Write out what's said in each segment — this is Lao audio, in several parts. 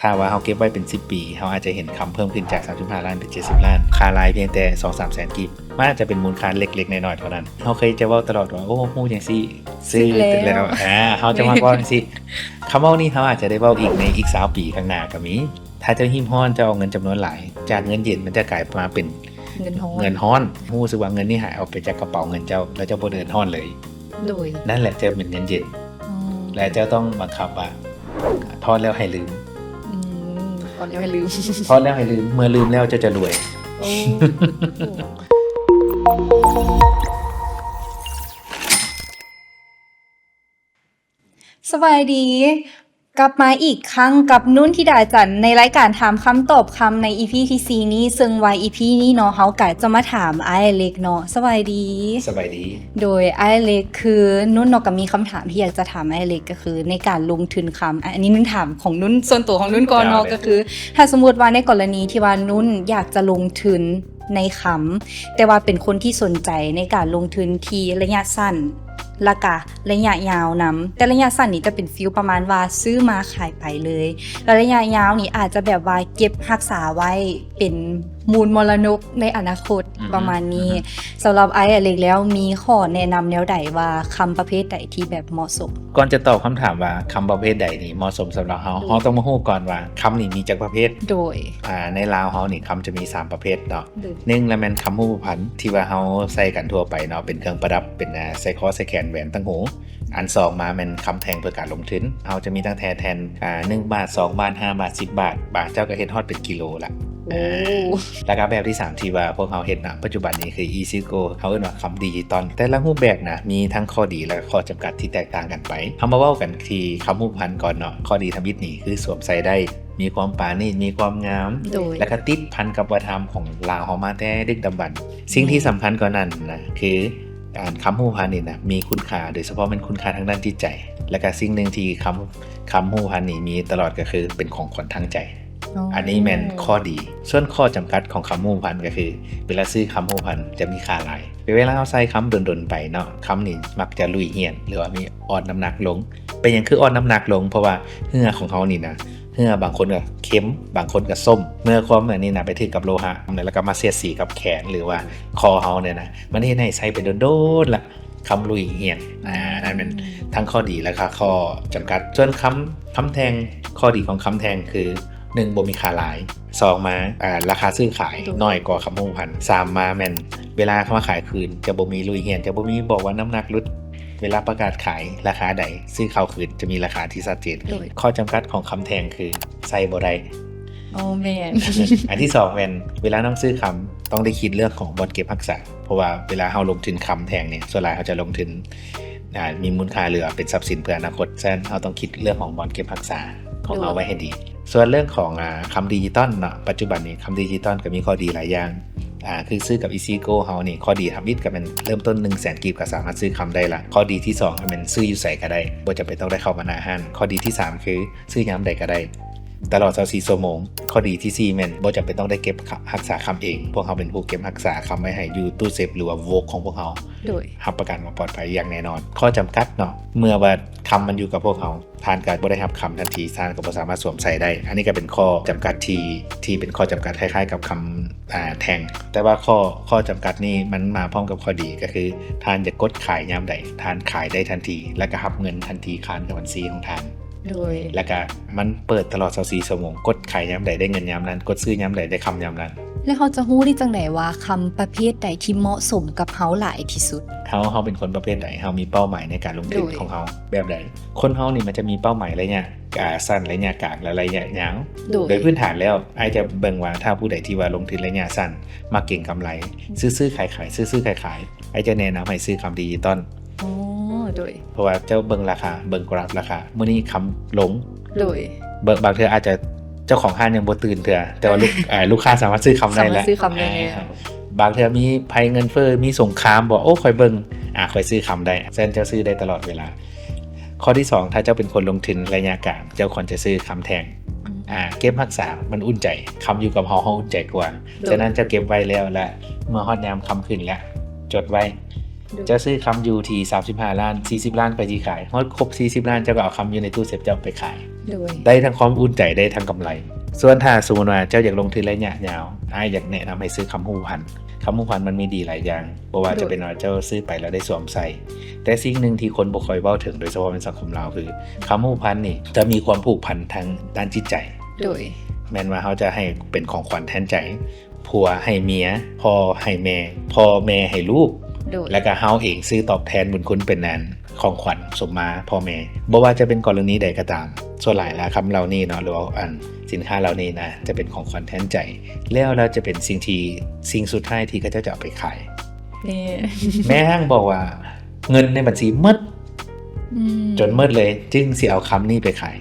ຖ້າວ່າເຮົາເກັບໄວ້ເປັນສິບປີ ເຮົາອາດຈະເຫັນຄຳເພີ່ມຂຶ້ນຈາກສາມສິບຫ້າລ້ານເປັນເຈັດສິບລ້ານ ຄ່າລາຍພຽງແຕ່ສອງສາມແສນກີບ ມັນອາດຈະເປັນມູນຄ່າເລັກໆນ້ອຍໆເທົ່ານັ້ນ. ເຮົາເຄີຍຈະເວົ້າຕະຫຼອດວ່າ ໂອ້ ຮູ້ຈັ່ງຊີ້ ຊື້ແລ້ວ ອາ ເຮົາຈະມັກເວົ້າຈັ່ງຊີ້. ຄຳເວົ້ານີ້ເຮົາອາດຈະໄດ້ເວົ້າອີກໃນອີກຊາວປີຂ້າງໜ້າກໍມີ. ຖ້າເຈົ້າຮີບຮ້ອນ ເຈົ້າເອົາເງິນຈຳນວນຫຼາຍ ຈາກເງິນເຢັນມັນຈະກາຍມາເປັນ ເງິນຮ້ອນ ເງິນຮ້ອນ. ຮູ້ສຶກວ່າເງິນນີ້ຫາຍອອກໄປຈາກກະເປົາເງິນເຈົ້າ ແລ້ວເຈົ້າບໍ່ເດີນຮ້ອນເລີຍ. ໂດຍ ນັ້ນແຫຼະຈະເປັນເງິນເຢັນ. ອືມ ແລະເຈົ້າຕ້ອງບັງຄັບວ່າ ອືມ ທອດແລ້ວໃຫ້ລືມ. ອືມ ທອດແລ້ວໃຫ້ລືມ ທອດແລ້ວໃຫ້ລືມ. ເມື່ອລືມແລ້ວເຈົ້າຈະລວຍ. ໂອ້ ສະບາຍດີ ກັບມາອີກຄັ້ງກັບນຸນທິດາຈັນ ໃນລາຍການຖາມຄຳຕອບຄຳໃນອີພີທີສີ່ນີ້ ເຊິ່ງວ່າອີພີນີ້ເນາະ ເຮົາກະຈະມາຖາມອ້າຍເລັກເນາະ. ສະບາຍດີ. ສະບາຍດີ. ໂດຍ ອ້າຍເລັກ ຄືນຸນເນາະ ກະມີຄຳຖາມທີ່ຢາກຈະຖາມອ້າຍເລັກ ກະຄືໃນການລົງທຶນຄຳ ອາ ອັນນີ້ນຸນຖາມຂອງນຸນ ສ່ວນຕົວຂອງນຸນກ່ອນເນາະ. ໄດ້ ໄດ້. ກະຄື ຖ້າສົມມຸດວ່າໃນກໍລະນີທີ່ວ່ານຸນຢາກຈະລົງທຶນ ໃນຄຳ ແຕ່ວ່າເປັນຄົນທີ່ສົນໃຈໃນການລົງທຶນທີ່ໄລຍະສັ້ນ ແລະກະໄລຍະຍາວນຳ. ແຕ່ໄລຍະສັ້ນນີ້ຈະເປັນຟີວປະມານວ່າຊື້ມາຂາຍໄປເລີຍ ແລະໄລຍະຍາວນີ້ອາດຈະແບບວ່າເກັບຮັກສາໄວ້ເປັນມູນມໍລະດົກໃນອະນາຄົດ ອືຮຶ ປະມານນີ້. ອືຮຶ. ສຳລັບອ້າຍເລັກແລ້ວ ມີຂໍ້ແນະນຳແນວໃດວ່າຄຳປະເພດໃດທີ່ແບບເໝາະສົມ? ກ່ອນຈະຕອບຄຳຖາມວ່າຄຳປະເພດໃດນີ້ເໝາະສົມສຳລັບເຮົາ ໂດຍ ເຮົາຕ້ອງມາຮູ້ກ່ອນວ່າຄຳນີ້ມີຈັກປະເພດ. ໂດຍ ອາ ໃນລາວເຮົານີ້ຄຳຈະມີສາມປະເພດເນາະ. ໂດຍ ໜຶ່ງລະແມ່ນຄຳຮູບພັນ ທີ່ວ່າເຮົາໃສ່ກັນທົ່ວໄປເນາະ ເປັນເຄື່ອງປະດັບ ເປັນ ອາ ສາຍຄໍ ສາຍແຂນ ແຫວນ ຕ່າງຫູ. ອັນສອງມາແມ່ນຄຳແທ່ງເພື່ອການລົງທຶນ ເຮົາຈະມີຕັ້ງແຕ່ແທ່ນ ອາ ໜຶ່ງບາດ ສອງບາດ ຫ້າບາດ ສິບບາດ ບາງເຈົ້າກໍເຮັດຮອດເປັນກິໂລລະ. ໂອ້ ອາ ແລ້ວກໍແບບທີສາມທີ່ວ່າພວກເຮົາເຮັດນະ ປັດຈຸບັນນີ້ຄື e-circle ເຮົາເອີ້ນວ່າຄຳດິຈິຕອນ. ແຕ່ລະຮູບແບບນະ ມີທັງຂໍ້ດີ ແລະ ຂໍ້ຈຳກັດທີ່ແຕກຕ່າງກັນໄປ. ເຮົາມາເວົ້າກັນທີ່ຄຳຮູບພັນກ່ອນເນາະ. ຂໍ້ດີທຳອິດນີ້ຄືສວມໃສ່ໄດ້ ມີຄວາມປານີດ ມີຄວາມງາມ ໂດຍ ແລະກະຕິດພັນກັບວັດທະນະທຳຂອງລາວເຮົາມາແຕ່ດຶກດຳບັນ. ສິ່ງທີ່ ແມ່ນ ສຳຄັນກວ່ານັ້ນນະ ຄື ອາ ຄຳຮູ້ພັນນີ້ນະ ມີຄຸນຄ່າ ໂດຍສະເພາະແມ່ນຄຸນຄ່າທາງດ້ານຈິດໃຈ ແລະກະສິ່ງໜຶ່ງທີ່ຄຳ ຄຳຮູ້ພັນນີ້ມີຕະຫຼອດ ກະຄືເປັນຂອງຂວັນທາງໃຈ. ອໍ ອັນນີ້ແມ່ນຂໍ້ດີ. ສ່ວນຂໍ້ຈຳກັດຂອງຄຳຮູ້ພັນ ກະຄືເວລາຊື້ຄຳຮູ້ພັນຈະມີຄ່າຫຼາຍ. ເວລາເຮົາໃຊ້ຄຳດົນໆໄປເນາະ ຄຳນີ້ມັກຈະລຸຍຫ້ຽນ ຫຼືວ່າມີອ່ອນນ້ຳໜັກລົງ. ເປັນຫຍັງຄືອ່ອນນ້ຳໜັກລົງ? ເພາະວ່າເຫື່ອຂອງເຮົານີ້ນະ ເຫື່ອບາງຄົນກະເຄັມ ບາງຄົນກະສົ້ມ. ເມື່ອຄວາມອັນນີ້ນະໄປຖືກກັບໂລຫະ ແລ້ວກະມາສຽດສີກັບແຂນ ຫຼືວ່າຄໍເຮົານີ້ນະ ມັນເຮັດໃຫ້ໃຊ້ໄປດົນໆລະ ຄຳລຸຍຫ້ຽນ. ອາ ນັ້ນແມ່ນທັງຂໍ້ດີ ແລະກະຂໍ້ຈຳກັດ. ສ່ວນຄຳ ຄຳແທ່ງ ຂໍ້ດີຂອງຄຳແທ່ງຄື ໜຶ່ງ ບໍ່ມີຄ່າຫຼາຍ. ສອງມາ ອາ ລາຄາຊື້ຂາຍ ໂດຍ ນ້ອຍກວ່າຄຳຮູ້ພັນ. ສາມມາແມ່ນເວລາເຂົ້າມາຂາຍຄືນ ຈະບໍ່ມີລຸຍຫ້ຽນ ຈະບໍ່ມີບອກວ່ານ້ຳໜັກຫຼຸດ. ເວລາປະກາດຂາຍລາຄາໃດ ຊື້ເຂົ້າຄືນ ຈະມີລາຄາທີ່ຊັດເຈນ. ໂດຍ ຂໍ້ຈຳກັດຂອງຄຳແທ່ງຄືໃຊ້ບໍ່ໄດ້. ໂອ ແມ່ນ. ອັນທີສອງແມ່ນ ເວລານຳຊື້ຄຳ ຕ້ອງໄດ້ຄິດເລື່ອງຂອງບ່ອນເກັບຮັກສາ ເພາະວ່າເວລາເຮົາລົງທຶນຄຳແທ່ງນີ້ ສ່ວນຫຼາຍເຮົາຈະລົງທຶນ ອາ ມີມູນຄ່າ ຫຼືວ່າເປັນຊັບສິນເພື່ອອະນາຄົດ. ສະນັ້ນເຮົາຕ້ອງຄິດເລື່ອງຂອງບ່ອນເກັບຮັກສາຂອງເຮົາ ໂດຍ ໄວ້ໃຫ້ດີ. ສ່ວນເລື່ອງຂອງ ອາ ຄຳດິຈິຕອນເນາະ ປັດຈຸບັນນີ້ຄຳດິຈິຕອນກະມີຂໍ້ດີຫຼາຍຢ່າງ. ອາ ຄືຊື້ກັບ e-circle ເຮົານີ້ ຂໍ້ດີທຳອິດກະແມ່ນເລີ່ມຕົ້ນໜຶ່ງແສນກີບ ກະສາມາດຊື້ຄຳໄດ້ລະ. ຂໍ້ດີທີສອງກະແມ່ນຊື້ຢູ່ໃສກະໄດ້ ບໍ່ຈຳເປັນຕ້ອງໄດ້ເຂົ້າມາໜ້າຮ້ານ. ຂໍ້ດີທີສາມຄື ຊື້ຍາມໃດກະໄດ້ ຕະຫຼອດຊາວສີ່ຊົ່ວໂມງ. ຂໍ້ດີທີສີ່ແມ່ນບໍ່ຈຳເປັນຕ້ອງໄດ້ເກັບ ຮັກສາຄຳເອງ ພວກເຮົາເປັນຜູ້ເກັບຮັກສາຄຳໄວ້ໃຫ້ຢູ່ຕູ້ເຊບ ຫຼືວ່າໂວກຂອງພວກເຮົາ. ໂດຍ ຮັບປະກັນຄວາມປອດໄພຢ່າງແນ່ນອນ. ຂໍ້ຈຳກັດເນາະ ເມື່ອວ່າຄຳມັນຢູ່ກັບພວກເຮົາ ທ່ານກະບໍ່ໄດ້ຮັບຄຳທັນທີ ທ່ານກະບໍ່ສາມາດສວມໃສ່ໄດ້. ອັນນີ້ກະເປັນຂໍ້ຈຳກັດທີ່ ທີ່ເປັນຂໍ້ຈຳກັດຄ້າຍໆກັບຄຳ ອາ ແທ່ງ. ແຕ່ວ່າຂໍ້ ຂໍ້ຈຳກັດນີ້ມັນມາພ້ອມກັບຂໍ້ດີ ກະຄືທ່ານຢາກກົດຂາຍຍາມໃດ ທ່ານຂາຍໄດ້ທັນທີ ແລະກະຮັບເງິນທັນທີຄານເຂົ້າບັນຊີຂອງທ່ານ. ໂດຍ ແລະກະມັນເປີດຕະຫຼອດຊາວສີ່ຊົ່ວໂມງ ກົດຂາຍຍາມໃດໄດ້ເງິນຍາມນັ້ນ ກົດຊື້ຍາມໃດໄດ້ຄຳຍາມນັ້ນ. ແລ້ວເຮົາຈະຮູ້ໄດ້ຈັ່ງໃດວ່າຄຳປະເພດໃດທີ່ເໝາະສົມກັບເຮົາຫຼາຍທີ່ສຸດ? ເຮົາ ເຮົາເປັນຄົນປະເພດໃດ? ເຮົາມີເປົ້າໝາຍໃນການລົງທຶນ ໂດຍ ຂອງເຮົາແບບໃດ? ຄົນເຮົານີ້ມັນຈະມີເປົ້າໝາຍໄລຍະ ອາ ສັ້ນ ໄລຍະກາງ ແລະ ໄລຍະຍາວ. ໂດຍ ໂດຍພື້ນຖານແລ້ວ ອ້າຍຈະເບິ່ງວ່າຖ້າຜູ້ໃດທີ່ວ່າລົງທຶນໄລຍະສັ້ນ ມັກເກັງກຳໄລ ຊື້ໆຂາຍໆ ຊື້ໆຂາຍໆ ອ້າຍຈະແນະນຳໃຫ້ຊື້ຄຳດິຈິຕອນ. ອໍ ໂດຍ ເພາະວ່າເຈົ້າເບິ່ງລາຄາ ເບິ່ງກຣາຟລາຄາ ມື້ນີ້ຄຳລົງ. ໂດຍ ບາງ ບາງເທື່ອອາດຈະເຈົ້າຂອງຮ້ານຍັງບໍ່ຕື່ນເທື່ອ ແຕ່ວ່າລູກ ເອີ ລູກຄ້າສາມາດຊື້ຄຳໄດ້ແລ້ວ ສາມາດຊື້ຄຳໄດ້ແລ້ວ. ອາ ບາງເທື່ອມີໄພເງິນເຟີ້ ມີສົງຄາມ ບອກ ໂອ້ ຂ້ອຍເບິ່ງ ອາ ຂ້ອຍຊື້ຄຳໄດ້. ສະນັ້ນເຈົ້າຊື້ໄດ້ຕະຫຼອດເວລາ. ຂໍ້ທີສອງ ຖ້າເຈົ້າເປັນຄົນລົງທຶນໄລຍະກາງ ເຈົ້າຄວນຈະຊື້ຄຳແທ່ງ. ອືມ ອາ ເກັບຮັກສາ ມັນອຸ່ນໃຈ ຄຳຢູ່ກັບເຮົາ ເຮົາອຸ່ນໃຈກວ່າ. ໂດຍ ສະນັ້ນເຈົ້າເກັບໄວ້ແລ້ວ ແລະ ເມື່ອຮອດຍາມຄຳຂຶ້ນແລ້ວ ຈົດໄວ້. ໂດຍ ເຈົ້າຊື້ຄຳຢູ່ທີ່ສາມສິບຫ້າລ້ານ ສີ່ສິບລ້ານຂ້ອຍຊິຂາຍ ຮອດຄົບສີ່ສິບລ້ານ ເຈົ້າກະເອົາຄຳຢູ່ໃນຕູ້ເຊບເຈົ້າໄປຂາຍ. ໂດຍ ໄດ້ທັງຄວາມອຸ່ນໃຈ ໄດ້ທັງກຳໄລ. ສ່ວນຖ້າສົມມຸດວ່າເຈົ້າຢາກລົງທຶນໄລຍະຍາວ, ອ້າຍຢາກແນະນຳໃຫ້ຊື້ຄຳຮູ້ພັນ. ຄຳຮູ້ພັນມັນມີດີຫຼາຍຢ່າງ, ບໍ່ວ່າຈະເປັນວ່າເຈົ້າຊື້ໄປແລ້ວໄດ້ສວມໃສ່. ແຕ່ສິ່ງໜຶ່ງທີ່ຄົນບໍ່ຄ່ອຍເວົ້າເຖິງ, ໂດຍສະເພາະໃນສັງຄົມລາວ, ຄືຄຳຮູ້ພັນນີ້ຈະມີຄວາມຜູກພັນທາງດ້ານຈິດໃຈ. ໂດຍ ແມ່ນວ່າເຮົາ ຈະໃຫ້ເປັນຂອງຂວັນແທນໃຈຜົວໃຫ້ເມຍ, ພໍ່ໃຫ້ແມ່, ພໍ່ແມ່ໃຫ້ລູກ, ແລ້ວກໍເຮົາເອງຊື້ຕອບແທນບຸນຄຸນເປັນອັນຂອງຂວັນສົມມາພໍ່ແມ່. ບໍ່ວ່າຈະເປັນກໍລະນີໃດກໍຕາມ, ສ່ວນຫຼາຍລະຄຳເຫຼົ່ານີ້ເນາະ ຫຼືວ່າອັນສິນຄ້າເຫຼົ່ານີ້ນະ ຈະເປັນຂອງຂວັນແທນໃຈ, ແລ້ວ ແລ້ວຈະເປັນສິ່ງທີ່ ສິ່ງສຸດທ້າຍທີ່ເຂົາເຈົ້າຈະເອົາໄປຂາຍ. ແມ່ ແມ່ຫ້າງບອກວ່າເງິນໃນບັນຊີໝົດ ຈົນໝົດເລີຍ ຈຶ່ງຊິເອົາຄຳນີ້ໄປຂາຍ.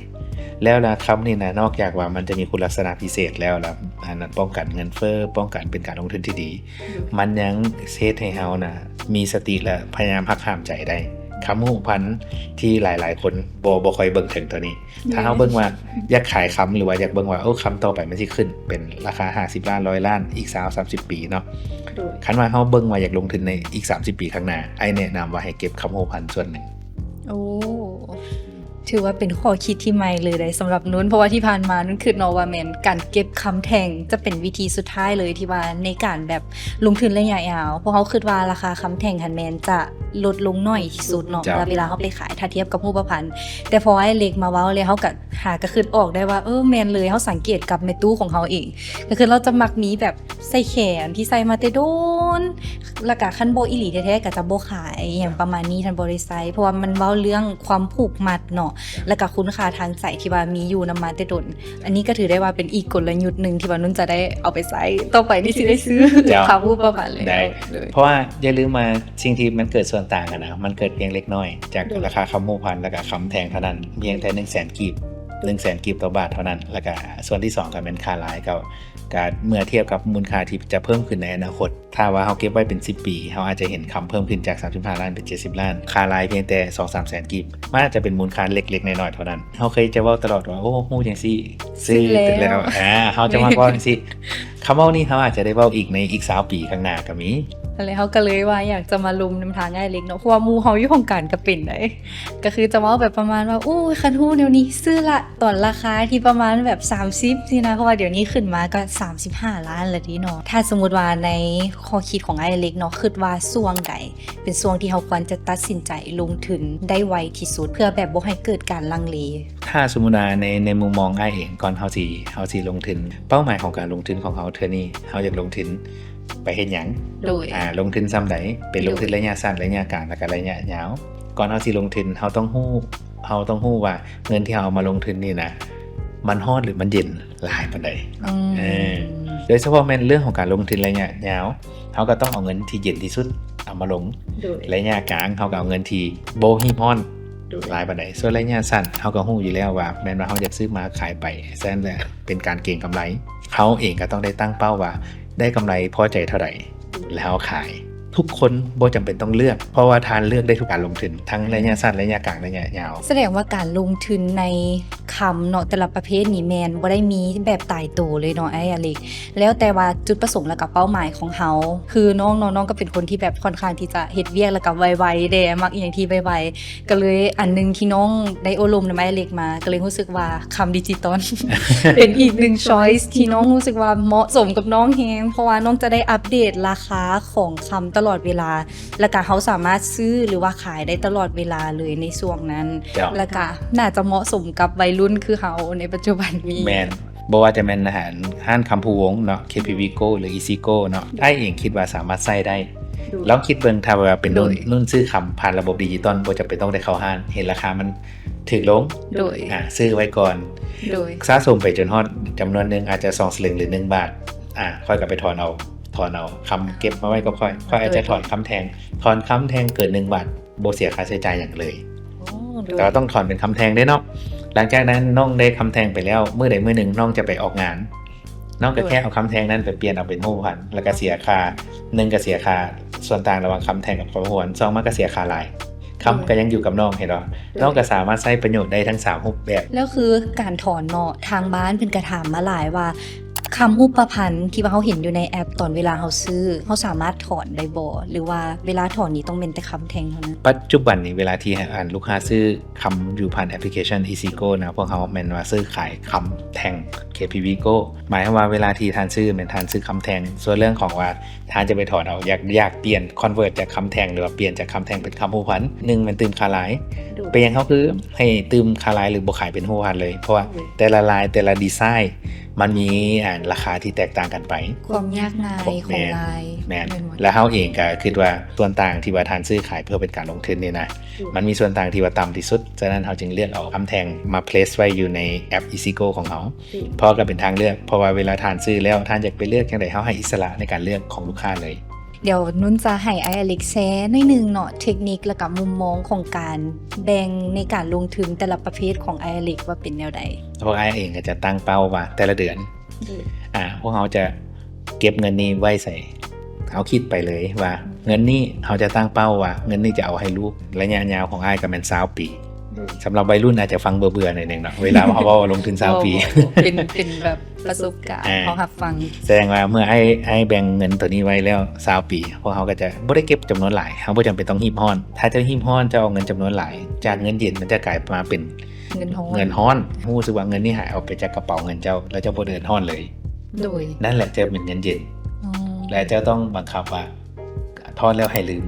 ແລ້ວລະຄຳນີ້ນະ ນອກຈາກວ່າມັນຈະມີຄຸນລັກສະນະພິເສດແລ້ວລະ ອັນນັ້ນປ້ອງກັນເງິນເຟີ້, ປ້ອງກັນເປັນການລົງທຶນທີ່ດີ, ມັນຍັງເຮັດໃຫ້ເຮົານະມີສະຕິ ແລະ ພະຍາຍາມຫັກຫ້າມໃຈໄດ້. ຄຳຮູ້ພັນທີ່ຫຼາຍໆຄົນບໍ່ ບໍ່ຄ່ອຍເບິ່ງເຖິງຕົວນີ້. ຖ້າເຮົາເບິ່ງວ່າຢາກຂາຍຄຳ ຫຼືວ່າຢາກເບິ່ງວ່າ ໂອ້ ຄຳຕໍ່ໄປມັນຊິຂຶ້ນເປັນລາຄາຫ້າສິບລ້ານ ຮ້ອຍລ້ານ ອີກຊາວ ສາມສິບປີເນາະ. ຄັນວ່າເຮົາເບິ່ງວ່າຢາກລົງທຶນໃນອີກສາມສິບປີຂ້າງໜ້າ, ອ້າຍແນະນຳວ່າໃຫ້ເກັບຄຳຮູ້ພັນສ່ວນໜຶ່ງ. ໂອ້ ຖືວ່າເປັນຂໍ້ຄິດທີ່ໃໝ່ເລີຍໄດ໋ສຳລັບນຸນ, ເພາະວ່າທີ່ຜ່ານມານຸນຄິດເນາະວ່າແມ່ນການເກັບຄຳແທ່ງຈະເປັນວິທີສຸດທ້າຍເລີຍ ທີ່ວ່າໃນການແບບລົງທຶນໄລຍະຍາວ, ເພາະເຮົາຄິດວ່າລາຄາຄຳແທ່ງຫັ້ນແມ່ນຈະ ລົດລົງໜ້ອຍທີ່ສຸດເນາະ ເຈົ້າ ເວລາເຮົາໄປຂາຍ ຖ້າທຽບກັບຮູບປະພັນ. ແຕ່ພໍອ້າຍເລັກມາເວົ້າແລ້ວ ເຮົາກໍຫາກໍຄິດອອກໄດ້ວ່າ ເອີ ແມ່ນເລີຍ. ເຮົາສັງເກດກັບແມ່ຕູ້ຂອງເຮົາເອງ ກໍຄືລາວຈະມັກມີແບບໃສ່ແຂນທີ່ໃສ່ມາແຕ່ດົນ ແລ້ວກໍຄັນບໍ່ອີ່ຫຼີແທ້ໆກໍຈະບໍ່ຂາຍອີ່ຫຍັງປະມານນີ້ ທ່ານບໍ່ໄດ້ໃສ່ ເພາະວ່າມັນເວົ້າເລື່ອງຄວາມຜູກມັດເນາະ ແລ້ວກໍຄຸນຄ່າທາງໃຈທີ່ວ່າມີຢູ່ນຳມາແຕ່ດົນ. ອັນນີ້ກໍຖືໄດ້ວ່າເປັນອີກກົນລະຍຸດໜຶ່ງທີ່ວ່ານຸນຈະໄດ້ເອົາໄປໃຊ້ຕໍ່ໄປນີ້ ຊິໄດ້ຊື້ ເຈົ້າ ຄຳຮູ້ປະມານແລ້ວ ໄດ້ ເລີຍ. ເພາະວ່າຢ່າລືມວ່າສິ່ງທີ່ມັນເກີດສ່ວນຕ່າງຫັ້ນນະ ມັນເກີດພຽງເລັກນ້ອຍ ຈາກ ໂດຍ ລາຄາຄຳຮູ້ພັນ ແລ້ວກໍຄຳແທ່ງເທົ່ານັ້ນ ພຽງແຕ່ໜຶ່ງແສນກີບ ໂດຍ ໜຶ່ງແສນກີບຕໍ່ບາດເທົ່ານັ້ນ. ແລ້ວກໍສ່ວນທີສອງກໍແມ່ນຄ່າລາຍ ກໍ ກໍເມື່ອທຽບກັບມູນຄ່າທີ່ຈະເພີ່ມຂຶ້ນໃນອະນາຄົດ ຖ້າວ່າເຮົາເກັບໄວ້ເປັນສິບປີ ເຮົາອາດຈະເຫັນຄຳເພີ່ມຂຶ້ນຈາກສາມສິບຫ້າລ້ານເປັນເຈັດສິບລ້ານ ຄ່າລາຍພຽງແຕ່ສອງສາມແສນກີບ ມັນອາດຈະເປັນມູນຄ່າເລັກໆນ້ອຍໆເທົ່ານັ້ນ. ເຮົາເຄີຍຈະເວົ້າຕະຫຼອດວ່າ ໂອ້ ຮູ້ຈັ່ງຊີ້ ຊື້ແລ້ວ ອ່າ ເຮົາຈະມັກເວົ້າຈັ່ງຊີ້. ຄຳເວົ້ານີ້ເຮົາອາດຈະໄດ້ເວົ້າອີກໃນອີກຊາວປີຂ້າງໜ້າກໍມີ. ແລ້ວເຮົາກໍເລີຍວ່າຢາກຈະມາລົມນຳທາງອ້າຍເລັກເນາະ ເພາະວ່າໝູ່ເຮົາຢູ່ຫ້ອງການກໍເປັນໄດ໋ ກໍຄືຈະເວົ້າແບບປະມານວ່າ ໂອ້ຍ ຄັນຮູ້ແນວນີ້ຊື້ລະ ຕອນລາຄາທີ່ປະມານແບບສາມສິບຊີ້ນະ ເພາະວ່າດຽວນີ້ຂຶ້ນມາກໍສາມສິບຫ້າລ້ານລະເດເນາະ. ຖ້າສົມມຸດວ່າໃນຂໍ້ຄິດຂອງອ້າຍເລັກເນາະ ຄິດວ່າຊ່ວງໃດເປັນຊ່ວງທີ່ເຮົາຄວນຈະຕັດສິນໃຈລົງທຶນໄດ້ໄວທີ່ສຸດ ເພື່ອແບບບໍ່ໃຫ້ເກີດການລັງເລ? ຖ້າສົມມຸດວ່າໃນ ໃນມຸມມອງອ້າຍເອງ ກ່ອນເຮົາຊິ ເຮົາຊິລົງທຶນ ເປົ້າໝາຍຂອງການລົງທຶນຂອງເຮົາເທື່ອນີ້ ເຮົາຢາກລົງທຶນໄປເຮັດຫຍັງ? ໂດຍ ອ່າ ລົງທຶນຊ່ຳໃດ? ເປັນລົງທຶນໄລຍະສັ້ນ ໄລຍະກາງ ແລ້ວກໍໄລຍະຍາວ. ກ່ອນເຮົາຊິລົງທຶນ ເຮົາຕ້ອງຮູ້ ເຮົາຕ້ອງຮູ້ວ່າເງິນທີ່ເຮົາເອົາມາລົງທຶນນີ້ນະ ມັນຮ້ອນ ຫຼື ມັນເຢັນຫຼາຍປານໃດ? ເອີ ໂດຍສະເພາະແມ່ນເລື່ອງຂອງການລົງທຶນໄລຍະຍາວ ເຮົາກໍຕ້ອງເອົາເງິນທີ່ເຢັນທີ່ສຸດເອົາມາລົງ. ໂດຍ ໄລຍະກາງ ເຮົາກໍເອົາເງິນທີ່ບໍ່ຮີບຮ້ອນ ໂດຍ ຫຼາຍປານໃດ. ສ່ວນໄລຍະສັ້ນ ເຮົາກໍຮູ້ຢູ່ແລ້ວວ່າ ແມ່ນວ່າເຮົາຢາກຊື້ມາຂາຍໄປ ສະນັ້ນແຫຼະເປັນການເກັງກຳໄລ. ເຮົາເອງກໍຕ້ອງໄດ້ຕັ້ງເປົ້າວ່າ ໄດ້ກຳໄລພໍໃຈເທົ່າໃດ ແລ້ວເຮົາຂາຍ. ທຸກຄົນບໍ່ຈຳເປັນຕ້ອງເລືອກ ເພາະວ່າທ່ານເລືອກໄດ້ທຸກການລົງທຶນ ທັງໄລຍະສັ້ນ ໄລຍະກາງ ໄລຍະຍາວ. ສະແດງວ່າການລົງທຶນໃນຄຳເນາະ ແຕ່ລະປະເພດນີ້ແມ່ນບໍ່ໄດ້ມີແບບຕາຍໂຕເລີຍເນາະ ອ້າຍອາເລັກ. ແລ້ວແຕ່ວ່າຈຸດປະສົງ ແລ້ວກໍເປົ້າໝາຍຂອງເຮົາ. ຄືນ້ອງເນາະ ນ້ອງກໍເປັນຄົນທີ່ແບບຂ້ອນຂ້າງທີ່ຈະເຮັດວຽກ ແລ້ວກໍໄວໆແດ່ ມັກອີ່ຫຍັງທີ່ໄວໆ. ກໍເລີຍອັນໜຶ່ງທີ່ນ້ອງໄດ້ໂອ້ລົມນຳອ້າຍເລັກມາ ກໍເລີຍຮູ້ສຶກວ່າຄຳດິຈິຕອນ ເປັນອີກໜຶ່ງ choice ທີ່ນ້ອງຮູ້ສຶກວ່າເໝາະສົມກັບນ້ອງແຮງ ເພາະວ່ານ້ອງຈະໄດ້ອັບເດດລາຄາຂອງຄຳຕະຫຼອດເວລາ ແລ້ວກະເຮົາສາມາດຊື້ ຫຼືວ່າຂາຍໄດ້ຕະຫຼອດເວລາເລີຍໃນຊ່ວງນັ້ນ. ເຈົ້າ ແລ້ວກະໜ້າຈະເໝາະສົມກັບໄວລຸ້ນຄືເຮົາໃນປັດຈຸບັນນີ້. ແມ່ນ. ບໍ່ວ່າຈະແມ່ນຮ້ານ ຮ້ານຄຳພູວົງເນາະ ເຄພີວີໂກ ຫຼື ອີຊີໂກເນາະ ອ້າຍເອງຄິດວ່າສາມາດໃຊ້ໄດ້. ໂດຍ ລອງຄິດເບິ່ງ ຖ້າວ່າເປັນນຸ່ນ ໂດຍ ນຸ່ນຊື້ຄຳຜ່ານລະບົບດິຈິຕອນ ບໍ່ຈຳເປັນຕ້ອງໄດ້ເຂົ້າຮ້ານ ເຫັນລາຄາມັນຖືກລົງ ໂດຍ ອ່າ ຊື້ໄວ້ກ່ອນ ໂດຍ ສະສົມໄປຈົນຮອດຈຳນວນໜຶ່ງ ອາດຈະສອງສະຫຼຶງ ຫຼື ໜຶ່ງບາດ ອ່າ ຂ້ອອຍກໍໄປຖອນເອົາ ຖອນເອົາຄຳເກັບມາໄວ້ກັບຂ້ອຍ ຂ້ອຍອາດຈະຖອນຄຳແທ່ງ ຖອນຄຳແທ່ງເກີນໜຶ່ງບາດ ບໍ່ເສຍຄ່າໃຊ້ຈ່າຍຫຍັງເລີຍ. ອໍ ແຕ່ວ່າຕ້ອງຖອນເປັນຄຳແທ່ງເດ້ເນາະ. ຫຼັງຈາກນັ້ນນ້ອງໄດ້ຄຳແທ່ງໄປແລ້ວ ມື້ໃດມື້ໜຶ່ງນ້ອງຈະໄປອອກງານ ນ້ອງກໍແຄ່ເອົາຄຳແທ່ງນັ້ນໄປປ່ຽນເອົາເປັນຮູບພັນ ແລ້ວກໍເສຍຄ່າ ໜຶ່ງກໍເສຍຄ່າສ່ວນຕ່າງລະຫວ່າງຄຳແທ່ງກັບຄຳພວນ ສອງມາກໍເສຍຄ່າລາຍ ຄຳກໍຍັງຢູ່ກັບນ້ອງ ເຫັນບໍ່? ນ້ອງກໍສາມາດໃຊ້ປະໂຫຍດໄດ້ທັງສາມຮູບແບບ. ແລ້ວຄືການຖອນເນາະ ທາງບ້ານເພິ່ນກໍຖາມມາຫຼາຍວ່າ ຄຳຮູບປະພັນທີ່ວ່າເຮົາເຫັນຢູ່ໃນແອັບ ຕອນເວລາເຮົາຊື້ ເຮົາສາມາດຖອນໄດ້ບໍ່ ຫຼືວ່າເວລາຖອນນີ້ຕ້ອງແມ່ນແຕ່ຄຳແທ່ງເທົ່ານັ້ນ? ປັດຈຸບັນນີ້ ເວລາທີ່ ອັນ ລູກຄ້າຊື້ຄຳຢູ່ຜ່ານແອັບພລິເຄຊັນ EasyGo ນະ ພວກເຮົາແມ່ນວ່າຊື້ຂາຍຄຳແທ່ງ KPV Go ໝາຍຄວາມວ່າເວລາທີ່ທ່ານຊື້ແມ່ນທ່ານຊື້ຄຳແທ່ງ ສ່ວນເລື່ອງຂອງວ່າທ່ານຈະໄປຖອນເອົາ ຢາກ ຢາກປ່ຽນ convert ຈາກຄຳແທ່ງ ຫຼືວ່າປ່ຽນຈາກຄຳແທ່ງເປັນຄຳຮູ້ພັນ ໜຶ່ງແມ່ນຕື່ມຄ່າລາຍ. ໂດຍ ເປັນຫຍັງເຮົາຄືໃຫ້ຕື່ມຄ່າລາຍ ຫຼືບໍ່ຂາຍເປັນຮູ້ພັນເລີຍ? ເພາະວ່າ ໂດຍ ແຕ່ລະລາຍ ແຕ່ລະດີໄຊ ມັນມີ ອັນ ລາຄາທີ່ແຕກຕ່າງກັນໄປ ຄວາມຍາກງ່າຍຂອງລາຍ ແມ່ນ ແມ່ນ ແລ້ວເຮົາເອງກໍຄິດວ່າສ່ວນຕ່າງທີ່ວ່າທ່ານຊື້ຂາຍເພື່ອເປັນການລົງທຶນນີ້ນະ ໂດຍ ມັນມີສ່ວນຕ່າງທີ່ວ່າຕ່ຳທີ່ສຸດ, ສະນັ້ນເຮົາຈຶ່ງເລືອກເອົາຄຳແທ່ງມາ place ໄວ້ຢູ່ໃນແອັບ EasyGo ຂອງເຮົາ ໂດຍ ເພາະກໍເປັນທາງເລືອກ, ເພາະວ່າເວລາທ່ານຊື້ແລ້ວ ທ່ານຢາກໄປເລືອກຈັ່ງໃດ ເຮົາໃຫ້ອິດສະຫຼະໃນການເລືອກຂອງລູກຄ້າເລີຍ. ດຽວນຸນຈະໃຫ້ອ້າຍອາເລັກແຊໜ້ອຍໜຶ່ງເນາະ ເທັກນິກ ແລ້ວກໍມຸມມອງຂອງການແບ່ງໃນການລົງທຶນແຕ່ລະປະເພດຂອງອ້າຍອາເລັກວ່າເປັນແນວໃດ? ພວກອ້າຍເອງກໍຈະຕັ້ງເປົ້າວ່າແຕ່ລະເດືອນ ອືມ ອາ ພວກເຮົາຈະເກັບເງິນນີ້ໄວ້ໃສ? ເຮົາຄິດໄປເລີຍວ່າເງິນນີ້ ເຮົາຈະຕັ້ງເປົ້າວ່າເງິນນີ້ຈະເອົາໃຫ້ລູກ ໄລຍະຍາວຂອງອ້າຍກໍແມ່ນຊາວປີ. ໂດຍ ສຳລັບໄວລຸ້ນອາດຈະຟັງເບື່ອໆໜ້ອຍໜຶ່ງເນາະ ເວລາເຮົາເວົ້າວ່າລົງທຶນຊາວປີ. ບໍ່ ບໍ່ ເປັນ ເປັນແບບປະສົບການ ອ່າ ເຮົາຮັບຟັງ. ແສດງວ່າເມື່ອອ້າຍ ອ້າຍແບ່ງເງິນໂຕນີ້ໄວ້ແລ້ວຊາວປີ ພວກເຮົາກໍຈະບໍ່ໄດ້ເກັບຈຳນວນຫຼາຍ, ເຮົາບໍ່ຈຳເປັນຕ້ອງຮີບຮ້ອນ. ຖ້າເຈົ້າຮີບຮ້ອນ ເຈົ້າເອົາເງິນຈຳນວນຫຼາຍ, ຈາກເງິນເຢັນມັນຈະກາຍມາເປັນເງິນຮ້ອນ, ເງິນຮ້ອນ. ຮູ້ສຶກວ່າເງິນນີ້ຫາຍອອກໄປຈາກກະເປົາເງິນເຈົ້າ ແລ້ວເຈົ້າບໍ່ເດືອດຮ້ອນເລີຍ. ໂດຍ ນັ້ນແຫຼະຈະເປັນເງິນເຢັນ. ອໍ ແລະເຈົ້າຕ້ອງບັງຄັບວ່າ ຖອນແລ້ວໃຫ້ລືມ.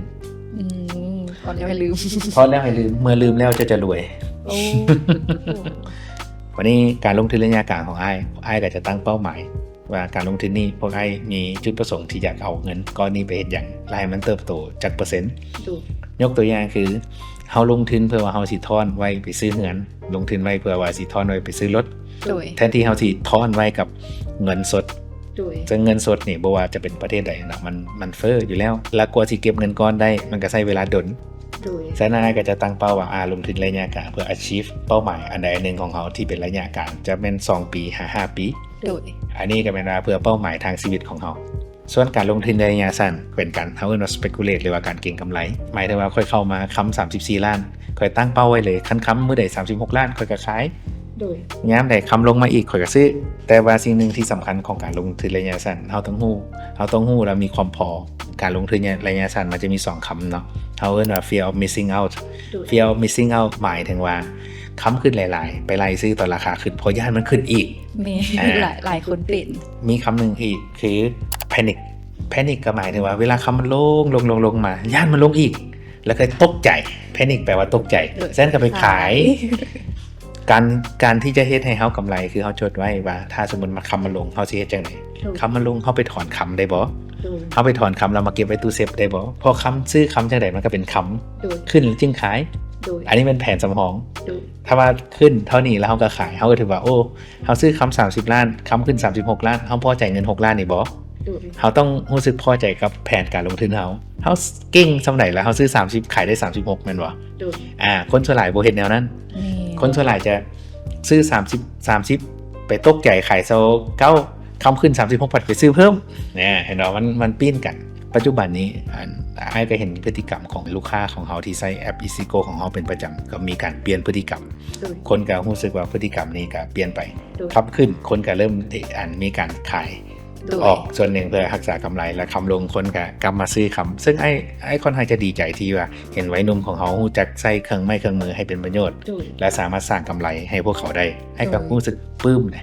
ອືມ ຖອນແລ້ວໃຫ້ລືມ ຖອນແລ້ວໃຫ້ລືມ, ເມື່ອລືມແລ້ວເຈົ້າຈະລວຍ. ໂອ້ ບັດນີ້ການລົງທຶນໄລຍະກາງຂອງອ້າຍ, ອ້າຍກໍຈະຕັ້ງເປົ້າໝາຍວ່າການລົງທຶນນີ້ ພວກອ້າຍມີຈຸດປະສົງທີ່ຢາກເອົາເງິນກ້ອນນີ້ໄປເຮັດຫຍັງ ແລະໃຫ້ມັນເຕີບໂຕຈັກເປີເຊັນ. ໂດຍ ຍົກຕົວຢ່າງຄື ເຮົາລົງທຶນເພື່ອວ່າເຮົາຊິຖອນໄວ້ໄປຊື້ເຮືອນ, ລົງທຶນໄວ້ເພື່ອວ່າຊິຖອນໄວ້ໄປຊື້ລົດ. ໂດຍ ແທນທີ່ເຮົາຊິຖອນໄວ້ກັບເງິນສົດ. ໂດຍ ເຊິ່ງເງິນສົດນີ້ບໍ່ວ່າຈະເປັນປະເທດໃດນະ ມັນ ມັນເຟີ້ຢູ່ແລ້ວ ແລະກວ່າຊິເກັບເງິນກ້ອນໄດ້ ມັນກໍໃຊ້ເວລາດົນ. ໂດຍ ສະນັ້ນອ້າຍກໍຈະຕັ້ງເປົ້າວ່າ ອາ ລົງທຶນໄລຍະກາງເພື່ອ achieve ເປົ້າໝາຍອັນໃດອັນໜຶ່ງຂອງເຮົາທີ່ເປັນໄລຍະກາງ ຈະແມ່ນສອງປີຫາຫ້າປີ. ໂດຍ ອັນນີ້ກໍແມ່ນວ່າເພື່ອເປົ້າໝາຍທາງຊີວິດຂອງເຮົາ. ສ່ວນການລົງທຶນໄລຍະສັ້ນເປັນການ ເຮົາເອີ້ນວ່າ speculate ຫຼືວ່າການເກັງກຳໄລ. ໝາຍເຖິງວ່າຂ້ອຍເຂົ້າມາຄຳສາມສິບສີ່ລ້ານ, ຂ້ອຍຕັ້ງເປົ້າໄວ້ເລີຍ ຄັນຄຳມື້ໃດສາມສິບຫົກລ້ານ ຂ້ອຍກໍຂາຍ. ໂດຍ ຍາມໃດຄຳລົງມາອີກ ຂ້ອຍກໍຊື້. ແຕ່ວ່າສິ່ງໜຶ່ງທີ່ສຳຄັນຂອງການລົງທຶນໄລຍະສັ້ນ ເຮົາຕ້ອງຮູ້ ເຮົາຕ້ອງຮູ້ ແລະມີຄວາມພໍ. ການລົງທຶນໄລຍະສັ້ນມັນຈະມີສອງຄຳເນາະ, ເຮົາເອີ້ນວ່າ fear of missing out. ໂດຍ fear of missing out ໝາຍເຖິງວ່າ ຄຳຂຶ້ນຫຼາຍໆ ໄປໄລ່ຊື້ຕອນລາຄາຂຶ້ນ ເພາະຢ້ານມັນຂຶ້ນອີກ. ແມ່ນ ອ່າ ຫຼາຍ ຫຼາຍຄົນເປັນ. ມີຄຳໜຶ່ງອີກຄື panic. panic ກໍໝາຍເຖິງວ່າເວລາຄຳມັນລົງ ລົງ ລົງ ລົງມາ ຢ້ານມັນລົງອີກ ແລ້ວກໍຕົກໃຈ. panic ແປວ່າຕົກໃຈ. ໂດຍ ສະນັ້ນກໍໄປຂາຍ. ຂາຍ ການ ການທີ່ຈະເຮັດໃຫ້ເຮົາກຳໄລ ຄືເຮົາຈົດໄວ້ວ່າ ຖ້າສົມມຸດວ່າຄຳມັນລົງ ເຮົາຊິເຮັດຈັ່ງໃດ? ໂດຍ ຄຳມັນລົງ ເຮົາໄປຖອນຄຳໄດ້ບໍ່? ໂດຍ ເຮົາໄປຖອນຄຳແລ້ວມາເກັບໄວ້ຕູ້ເຊຟໄດ້ບໍ່? ເພາະຄຳ ຊື້ຄຳຈັ່ງໃດມັນກໍເປັນຄຳ. ໂດຍ ຂຶ້ນຈຶ່ງຂາຍ. ໂດຍ ອັນນີ້ແມ່ນແຜນສຳຮອງ. ໂດຍ ຖ້າວ່າຂຶ້ນເທົ່ານີ້ແລ້ວເຮົາກໍຂາຍ ເຮົາກໍຖືວ່າ ໂອ້ ເຮົາຊື້ຄຳສາມສິບລ້ານ ຄຳຂຶ້ນສາມສິບຫົກລ້ານ ເຮົາພໍໃຈເງິນຫົກລ້ານນີ້ບໍ່? ໂດຍ ເຮົາຕ້ອງຮູ້ສຶກພໍໃຈກັບແຜນການລົງທຶນເຮົາ. ເຮົາເກັ່ງສ່ຳໃດລະ ເຮົາຊື້ສາມສິບ ຂາຍໄດ້ສາມສິບຫົກ ແມ່ນບໍ່? ໂດຍ ອາ ຄົນສ່ວນຫຼາຍບໍ່ເຮັດແນວນັ້ນ. ແມ່ນ ຄົນສ່ວນຫຼາຍຈະຊື້ສາມສິບ ສາມສິບ ໄປຕົກໃຈຂາຍຊາວເກົ້າ ຄຳຂຶ້ນສາມສິບຫົກ ພັດໄປຊື້ເພີ່ມ. ແນ່ ເຫັນບໍ່? ມັນ ມັນປີ້ນກັນ. ປັດຈຸບັນນີ້ ອັນ ອ້າຍກໍເຫັນພຶດຕິກຳຂອງລູກຄ້າຂອງເຮົາທີ່ໃຊ້ແອັບ EasyGo ຂອງເຮົາເປັນປະຈຳ ກໍມີການປ່ຽນພຶດຕິກຳ. ໂດຍ ຄົນກໍຮູ້ສຶກວ່າພຶດຕິກຳນີ້ກໍປ່ຽນໄປ. ໂດຍ ຄຳຂຶ້ນ ຄົນກໍເລີ່ມ ອັນ ມີການຂາຍ ໂດຍ ອອກສ່ວນໜຶ່ງເພື່ອຮັກສາກຳໄລ ແລະ ຄຳລົງ ຄົນກໍກັບມາຊື້ຄຳ. ເຊິ່ງອ້າຍ ອ້າຍຂ້ອນຂ້າງຈະດີໃຈທີ່ວ່າເຫັນໄວໜຸ່ມຂອງເຮົາຮູ້ຈັກໃຊ້ເຄື່ອງໄມ້ເຄື່ອງມືໃຫ້ເປັນປະໂຫຍດ ໂດຍ ແລະ ສາມາດສ້າງກຳໄລໃຫ້ພວກເຂົາໄດ້. ອ້າຍກໍ ໂດຍ ຮູ້ສຶກປຶ້ມເດ.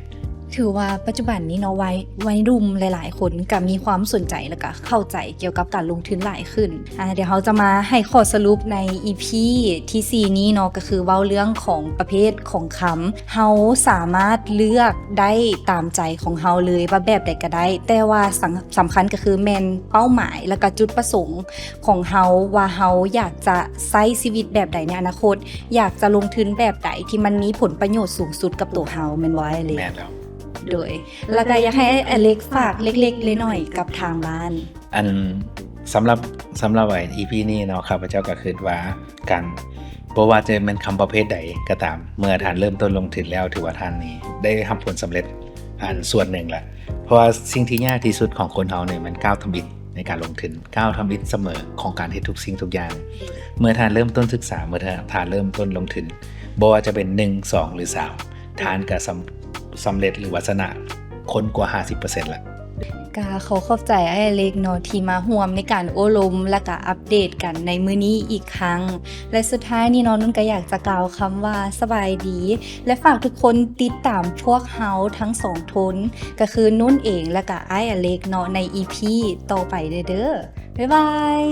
ຖືວ່າປັດຈຸບັນນີ້ເນາະ ໄວ ໄວໜຸ່ມຫຼາຍໆຄົນກໍມີຄວາມສົນໃຈ ແລ້ວກໍເຂົ້າໃຈກ່ຽວກັບການລົງທຶນຫຼາຍຂຶ້ນ. ອາ ດຽວເຮົາຈະມາໃຫ້ຂໍ້ສະຫຼຸບໃນ ອີພີ ທີສີ່ນີ້ເນາະ ກໍຄືເວົ້າເລື່ອງຂອງປະເພດຂອງຄຳ. ເຮົາສາມາດເລືອກໄດ້ຕາມໃຈຂອງເຮົາເລີຍວ່າແບບໃດກໍໄດ້, ແຕ່ວ່າສຳ ສຳຄັນກໍຄືແມ່ນເປົ້າໝາຍ ແລ້ວກໍຈຸດປະສົງຂອງເຮົາວ່າເຮົາຢາກຈະໃຊ້ຊີວິດແບບໃດໃນອະນາຄົດ, ຢາກຈະລົງທຶນແບບໃດທີ່ມັນມີຜົນປະໂຫຍດສູງສຸດກັບໂຕເຮົາ, ແມ່ນບໍ່ອ້າຍເລັກ? ແມ່ນແລ້ວ. ໂດຍ ແລ້ວກໍຢາກໃຫ້ອ້າຍເລັກຝາກເລັກໆນ້ອຍໆກັບທາງບ້ານ. ອັນ ສຳລັບ ສຳລັບ ອາ ອີພີນີ້ເນາະ ຂ້າພະເຈົ້າກໍຄິດວ່າ ການ ບໍ່ວ່າຈະແມ່ນຄຳປະເພດໃດກໍຕາມ ເມື່ອທ່ານເລີ່ມຕົ້ນລົງທຶນແລ້ວ ຖືວ່າທ່ານນີ້ໄດ້ຮັບຜົນສຳເລັດ ອັນ ສ່ວນໜຶ່ງລະ. ເພາະວ່າສິ່ງທີ່ຍາກທີ່ສຸດຂອງຄົນເຮົານີ້ ແມ່ນກ້າວທຳອິດໃນການລົງທຶນ, ກ້າວທຳອິດສະເໝີຂອງການເຮັດທຸກສິ່ງທຸກຢ່າງ. ເມື່ອທ່ານເລີ່ມຕົ້ນສຶກສາ, ເມື່ອທ່ານ ທ່ານເລີ່ມຕົ້ນລົງທຶນ, ບໍ່ວ່າຈະເປັນໜຶ່ງ ສອງ ຫຼື ສາມ ທ່ານກໍສຳ ສຳເລັດ ຫຼືວ່າຊະນະ ຄົນກວ່າຫ້າສິບເປີເຊັນລະ. ກະຂໍຂອບໃຈອ້າຍອາເລັກເນາະ ທີ່ມາຮ່ວມໃນການໂອ້ລົມ ແລະກະອັບເດດກັນໃນມື້ນີ້ອີກຄັ້ງ ແລະສຸດທ້າຍນີ້ເນາະ ນຸ່ນກະຢາກຈະກ່າວຄຳວ່າສະບາຍດີ ແລະຝາກທຸກຄົນຕິດຕາມພວກເຮົາທັງສອງຄົນ ກະຄືນຸ່ນເອງ ແລະກະອ້າຍອາເລັກເນາະ ໃນອີພີຕໍ່ໄປເດີ. ບາຍບາຍ.